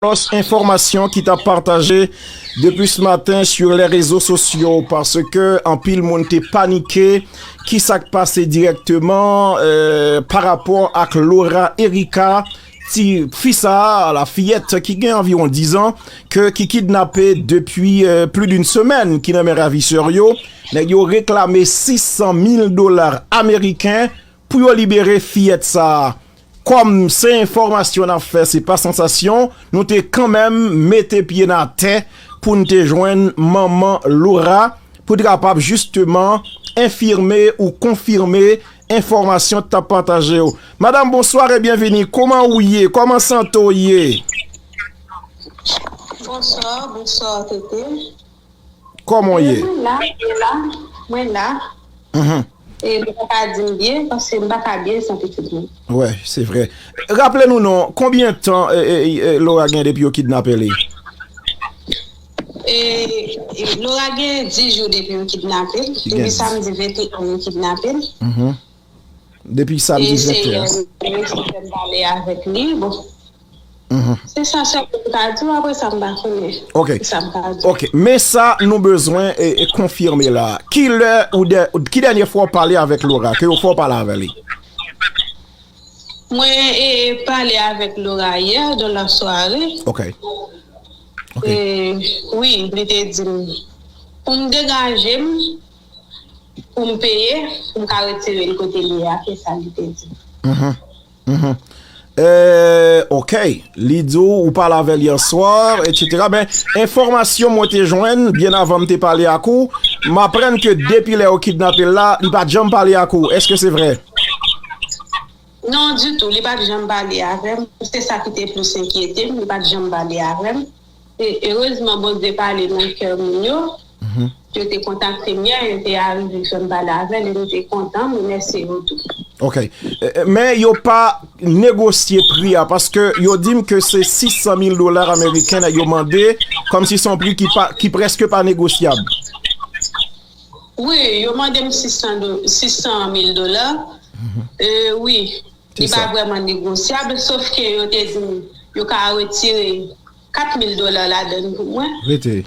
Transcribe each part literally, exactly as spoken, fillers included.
Alò, enfòmasyon ki t ap pataje depi ce matin sur les réseaux sociaux, paske anpil moun te panike. Ki sa k pase dirèkteman, euh, pa rapò ak Laura Erica, ti fi sa a, la fiyèt ki gen anviwon diz an, ke, ki kidnape depi, euh, plus d'une semaine, ki nan men ravisè yo. Nèg yo reklame sis san mil dola ameriken pou yo libere fiyèt sa a. Kòm se enfòmasyon n ap fè, se pa sansasyon, nou te kanmenm mete pye n atè pou n te jwenn manman Laura, pou te kapab jisteman enfime ou konfime enfòmasyon t ap pataje yo. Madam, bonsoir et bienvenue. Kòman ou ye? Kòman sante w ye? Bonsoir, bonsoir, Tete. Kòman w ye? Mwen la, mwen la, mwen la. Mhm. E m pa ka di m byen, paske m pa ka byen san pitit mwen. Wè, se vre. Raple nou non, konbyen tan, e, e, e, Laura gen depi yo kidnape li? E, e, Laura gen dis jou depi yo kidnape l. Li gen depi dis. Samdi venteyen yo kidnape l. Mhm. Depi samdi venteyen. E se yè m te resevwa m pale avèk li. Bon. Mhm. Se sa sèlman m ka di w, apre sa m pa konnen. Ok. Se sa m ka di w. Ok. Men sa nou bezwen, e, e, konfime la. Ki lè ou dè-, ki dènye fwa w pale avèk Laura? Ke yo fè w pale avè li? Mwen, e, pale avèk Laura yè, dans la soirée. Ok. Ok. E, wi, li te di m pou m degaje m, pou m peye, pou m ka retire l kote l ye a, se sa li te di. Mhm. Mhm. Eh, ok. Li di w, ou pale avè l yè swa, etsetera. Men, enfòmasyon mwen te jwenn, byen avan m te pale ak ou, m aprann ke depi lè yo kidnape l la, li pa t janm pale ak ou. Èske se vre? Non, ditou. Li pa t janm pale avè m. Se sa ki te plis enkyete m. Li pa t janm pale avè m. E erezman, Bondye pale nan kè moun yo. Mhm. Yo te kontakte m yè, yo te arive fè m pale avè l, e m te kontan, m remèsye yo tou. Ok. E, e, men yo pa negosye pri a, paske yo di m ke se sis san mil dola ameriken nèg yo mande, kòmsi se yon pri ki pa, ki prèske pa negosyab. Wi, yo mande m sis san do-, sis san mil dola. Mhm. E, wi, li pa vrèman negosyab, sof ke yo te di m yo ka retire kat mil dola ladan l pou mwen. Rete.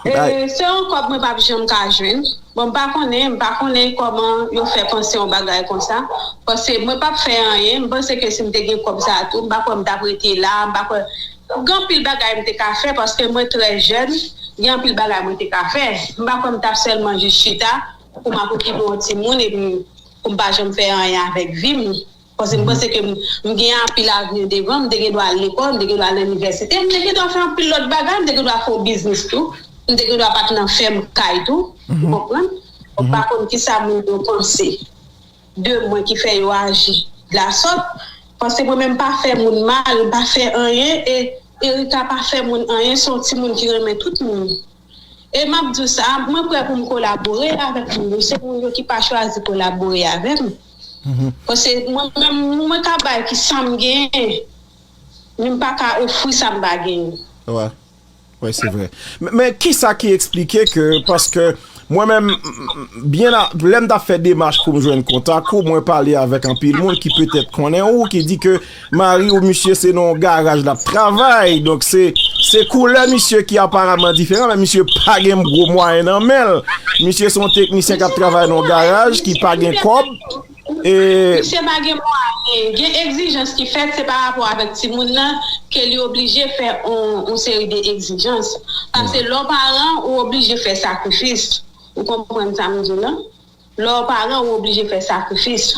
E, se yon kòb mwen p ap janm ka jwenn. Bon, m pa konnen, m pa konnen kòman yo fè panse yon bagay konsa. Paske mwen p ap fè anyen. M panse ke si m te gen kòb sa a tou, m pa kwè m t ap rete la. M pa kwè. Gen anpil bagay m te ka fè paske mwen trè jèn. Gen anpil bagay mwen te ka fè. M pa kwè m t ap sèlman jis chita pou m ap okipe yon timoun epi pou m pa janm fè anyen avèk vi m. Paske m panse ke m, m gen anpil avni devan m, m te gen dwa al lekòl, m te gen dwa al nan inivèsite, m te gen dwa fè anpil lòt bagay, m te gen dwa fè yon biznis tou, m te gen dwa pa t nan fèm kay tou, ou konprann? Ou pa konn kisa moun yo panse de mwen ki fè yo aji de la sòt, paske mwen menm m pa fè moun mal, m pa fè anyen, e Erika pa fè moun anyen, se yon timoun ki renmen tout moun. E m ap di w sa, mwen prè pou m kolabore avèk moun yo. Se moun yo ki pa chwazi kolabore avè m. Mhm. Paske mwen menm, mwen ka bay ki sa m genyen, men m pa ka ofri sa m pa genyen. Wè. Wè, se vre. Men, men kisa ki eksplike ke, paske mwen menm, m, m, byen a, lè m t ap fè demach pou m jwenn kontak ou, mwen pale avèk anpil moun ki petèt konnen ou, ki di ke mari w, misye se nan yon garaj l ap travay. Donk, se, se koulè misye ki aparaman diferan, men misye pa gen gwo mwayen nan men l. Misye se yon teknisyen k ap travay nan yon garaj, ki pa gen kòb. E misye pa gen mwayen. Gen egzijans ki fèt, se pa rapò avèk timoun nan ke li oblije fè on, on seri de egzijans. Paske lè w paran, ou oblije fè sakrifis. Ou konprann sa m di w lan? Lè w paran, ou oblije fè sakrifis.